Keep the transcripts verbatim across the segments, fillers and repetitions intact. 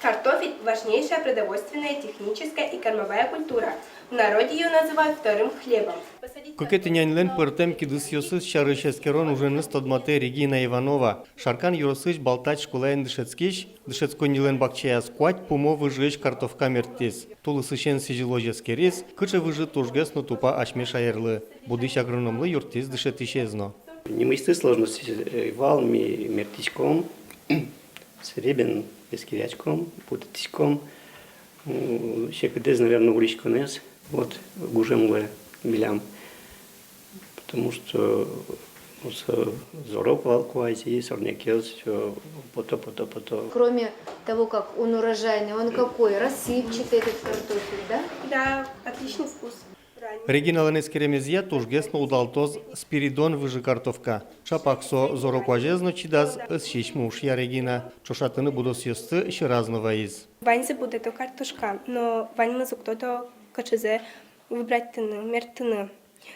Картофель — важнейшая продовольственная, техническая и кормовая культура. В народе её называют вторым хлебом. Кыкетӥ няньлэн пӧртэм кидысъёсыз сярысь эскерон уженыз тодматэ Регина Иванова. Шаркан ёросысь Балтач школаын дышетскись дышетсконнилэн бакчаяз куать пумо выжыысь картовка мерттӥз. Тулысысен сӥзьылозь эскериз, кыӵе выжы тужгес но тупа асьме шаерлы. Будӥсь агрономлы юрттӥз дышетӥсез но. Нимысьтыз сложностьёс, э, вал, ми мерттӥськом, сэре бен эскеряськом, будэтӥськом, м, секытэз, наверно, улӥськонэз, вот, гужем луэ милям. Потому что, ну, со-, зоро вал куазь, и сорнякъёс всё пото, пото, пото. Кроме того, как он урожайный, он какой? Рассыпчатый этот картофель, да? Да, отличный вкус. Региналэн эскеремезъя, тужгес но удалтоз Спиридон выжы картовка. Чапак со зоро куазез но чидаз, ӧз сисьмы, шуэ Регина. Ӵошатыны будосъёсты сьӧраз но вайиз. Ваньзы будэто картошка, но ваньмыз уг тодо, кыӵезэ выбрать карыны, мерттыны.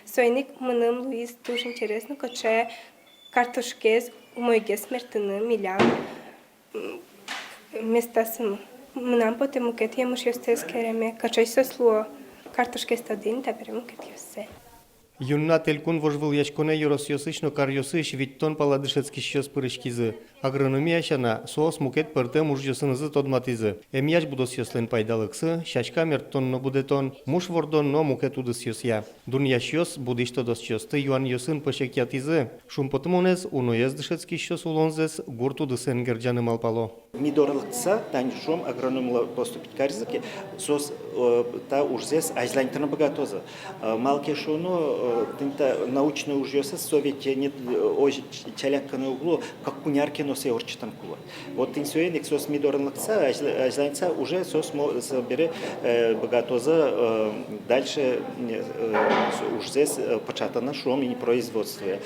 Соин ик мыным луиз туж интересно, кыӵе картошкаез умойгес мерттыны милям, м, местаосын. Мынам потэ мукет емышъёсты эскереме, кыӵе соос луо, картошкаез тодӥ ни, табере мукетъёссэ. Юннат элькун вожвылъяськонэ ёросъёсысь но каръёсысь витьтон пала дышетскисьёс пыриськизы. Агрономия сяна, соос мукет пӧртэм ужъёсынызы тодматӥзы: эмъясь будосъёслэн пайдалыксы, сяська мерттон но будэтон, муш вордон но мукет удысъёсъя. Дунъясьёс будӥсь тодосчиосты юанъёсын пӧсекъятӥзы. Шумпотымонэз, уноез дышетскисьёс улонзэс гурт удысэн герӟаны малпало. Ми доры лыктыса, тани, шуом, агрономлы поступить каризы ке, соос, э, та ужзэс азьланьтыны быгатозы. Э, малы ке шуоно, э, тӥни та научной ужъёсыз, со ведь, э, нет, э, озьы ч-, ӵаляк гинэ уг луы, кык-куинь ар ке но сое ортчытыны кулэ. Вот тӥни соин ик соос ми доры лыктыса, азьла-, азьланьтыса, уже соос мо-, собере, э, быгатозы, э, дальше, э, э, ужзэс, э, пыӵатыны, шуом, ини производствое.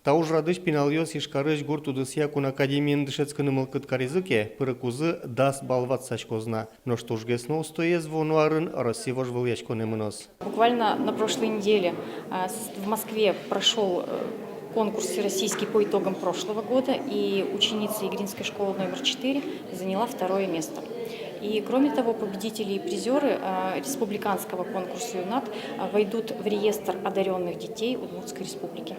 Та ужрадысь пиналъёс Ижкарысь гурт удысъя кун академиын дышетскыны мылкыд каризы ке, пырыкузы дас балл ватсаськоз на. Нош тужгес но устоез вуоно арын Россия вожвылъяськонэ мыноз. Буквально на прошлой неделе, а, с-, в Москве прошёл, э, конкурс всероссийский по итогам прошлого года, и ученица Игринской школы номер четыре заняла второе место. И, кроме того, победители и призёры, а, республиканского конкурса «Юннат», а, войдут в реестр одарённых детей Удмуртской Республики.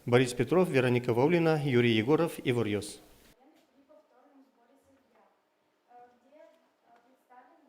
Борис Петров, Вероника Ваулина, Юрий Егоров, «Иворъёс».